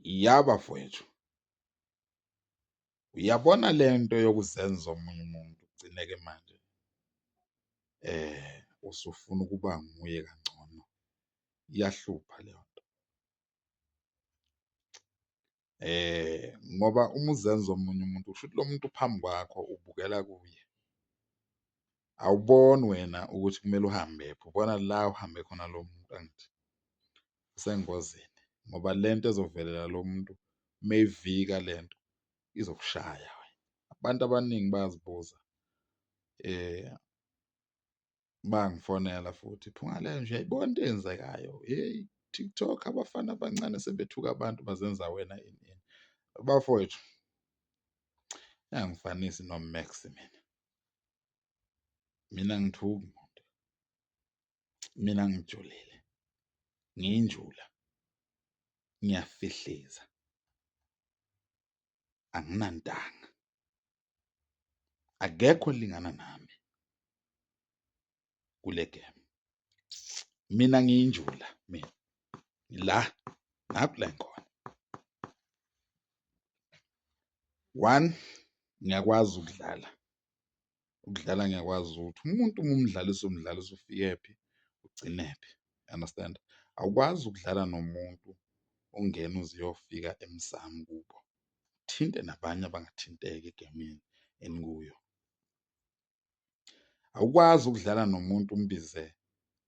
Ya bafowethu, uyabona le nto yokuzenza omunye umuntu ugcine-ke manje usufuna ukuba nguye kangcono, iyahlupha leyo nto. Ngoba uma uzenza omunye umuntu kushuthi lo muntu uphambi kwakho ubukela kuye, awuboni wena ukuthi kumele uhambephi ubona la uhambe khona lo muntu angithi? Usengozini ngoba lento ezovelela lo muntu meyivika lento izokushaya wena. Abantu abaningi bayazibuza bayangifonela futhi, Phungalenja uyayibona into eyenzekayo, hheyi TikTok abafana abancane sebethuka abantu bazenza wena ini ini. Bafowethu, ningangifanisi no-Max mina, mina angithuki muntu, mina ngijulile, ngiyinjula, ngiyafihliza, anginantanga, akekho olingana nami kule gemu. Mina ngiyinjula mina, ngila nakhu la engikhona. One, ngiyakwazi ukudlala, ukudlala ngiyakwazi ukuthi umuntu uma umdlalisa umdlalisa ufikephi ugcinephi, understand? Awukwazi ukudlala nomuntu ungene uze uyofika emsamu kubo, uthinte nabanye abangathinteki egemini enikuyo. Awukwazi ukudlala nomuntu umbize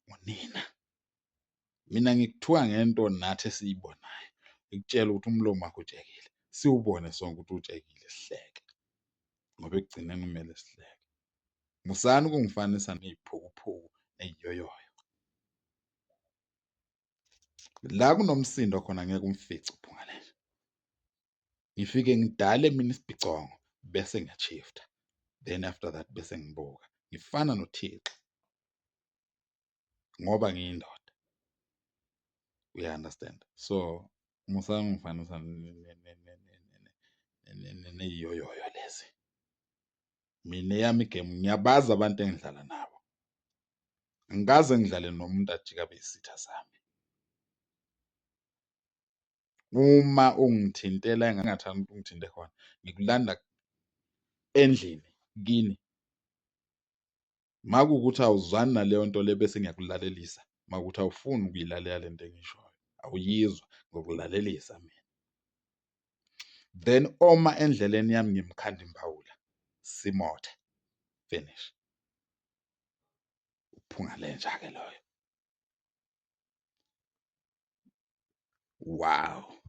ngonina. Mina ngikuthuka ngento nathi esiyibonayo, ngikutshele ukuthi umlomo wakho utshekile, siwubone sonke ukuthi utshekile sihleke ngoba ekugcineni kumele sihleke. Musani ukungifanisa ney'phukuphuku ney'yoyoyo. La kunomsindo khona ngeke umfice uPhungalele. Ngifike ngidale mina isibhicongo bese ngiya-shift-a then after that bese ngibuka ngifana noThixo ngoba ngiyindoda, uya-understand? So musani ukungifanisa ney'yoyoyo lezi. Mina eyami igemu ngiyabazi abantu engidlala nabo. Angikaze ngidlale nomuntu ajike abe isitha sami. Uma ungithintela engingathanda ukuthi ungithinte khona, ngikulanda endlini kini. Uma kuwukuthi awuzwani naleyo nto le bese ngiyakulalelisa, uma kuwukuthi awufuni ukuyilalela lento engiyishoyo, awuyizwa ngizokulalelisa mina. Then oma endleleni yami ngimkhanda imbawula, simothe, finish. Uphunga lenja-ke loyo. Wow.